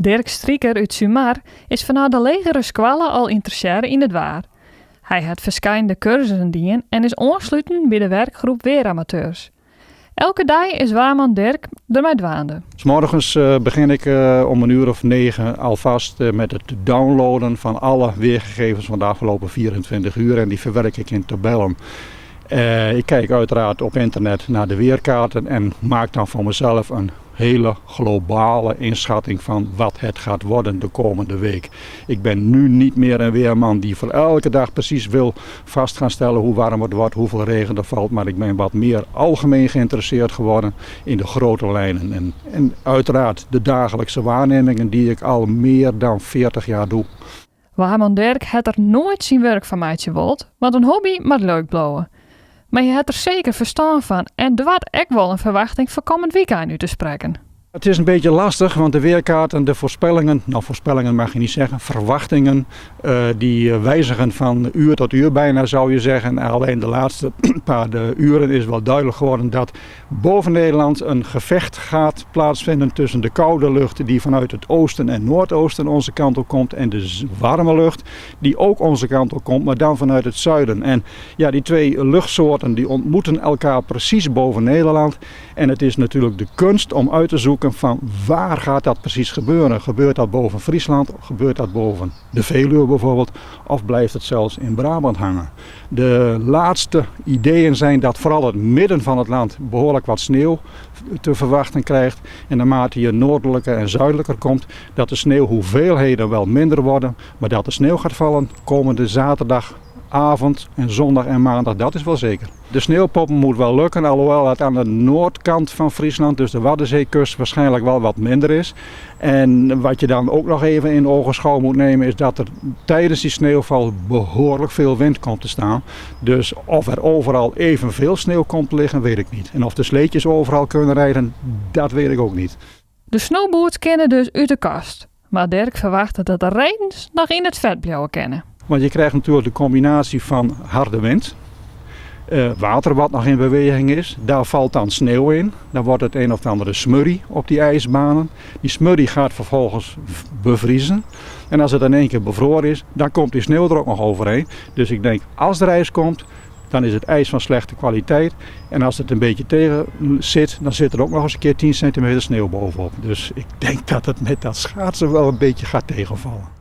Dirk Striker út Sumar is fanôf de legere skoalle al ynteressearre yn it waar. Hy hat ferskillende kursussen dien en is oansluten by de werkgroep Weeramateurs. Elke dei is waarman Dirk dermei dwaande. 's Morgens begin ik om een uur of 9 alvast met het downloaden van alle weergegevens van de afgelopen 24 uur en die verwerk ik in tabellen. Ik kijk uiteraard op internet naar de weerkaarten en maak dan voor mezelf een hele globale inschatting van wat het gaat worden de komende week. Ik ben nu niet meer een weerman die voor elke dag precies wil vast gaan stellen hoe warm het wordt, hoeveel regen er valt, maar ik ben wat meer algemeen geïnteresseerd geworden in de grote lijnen. En uiteraard de dagelijkse waarnemingen die ik al meer dan 40 jaar doe. Waarman Dirk hat der noait syn wurk fan meitsje wold, want in hobby moat leuk bliuwe. Mar hy hat der seker ferstân fan en doart ek wol in ferwachting foar kommend wykein út te sprekken. Het is een beetje lastig, want de weerkaarten, de voorspellingen, nou voorspellingen mag je niet zeggen, verwachtingen, die wijzigen van uur tot uur bijna zou je zeggen. Alleen de laatste paar de uren is wel duidelijk geworden dat boven Nederland een gevecht gaat plaatsvinden tussen de koude lucht die vanuit het oosten en noordoosten onze kant op komt en de warme lucht die ook onze kant op komt, maar dan vanuit het zuiden. En die twee luchtsoorten die ontmoeten elkaar precies boven Nederland. En het is natuurlijk de kunst om uit te zoeken van waar gaat dat precies gebeuren. Gebeurt dat boven Friesland? Gebeurt dat boven de Veluwe bijvoorbeeld? Of blijft het zelfs in Brabant hangen? De laatste ideeën zijn dat vooral het midden van het land behoorlijk wat sneeuw te verwachten krijgt. En naarmate je noordelijker en zuidelijker komt, dat de sneeuwhoeveelheden wel minder worden. Maar dat de sneeuw gaat vallen komende zaterdagavond en zondag en maandag, dat is wel zeker. De sneeuwpoppen moet wel lukken, alhoewel het aan de noordkant van Friesland, dus de Waddenzeekust, waarschijnlijk wel wat minder is. En wat je dan ook nog even in ogenschouw moet nemen is dat er tijdens die sneeuwval behoorlijk veel wind komt te staan. Dus of er overal evenveel sneeuw komt te liggen, weet ik niet. En of de sleetjes overal kunnen rijden, dat weet ik ook niet. De snowboards kennen dus uit de kast. Maar Dirk verwacht dat de redens nog in het vet blijven kennen. Want je krijgt natuurlijk de combinatie van harde wind, water wat nog in beweging is, daar valt dan sneeuw in. Dan wordt het een of andere smurrie op die ijsbanen. Die smurrie gaat vervolgens bevriezen. En als het in één keer bevroren is, dan komt die sneeuw er ook nog overheen. Dus ik denk, als er ijs komt, dan is het ijs van slechte kwaliteit. En als het een beetje tegen zit, dan zit er ook nog eens een keer 10 centimeter sneeuw bovenop. Dus ik denk dat het met dat schaatsen wel een beetje gaat tegenvallen.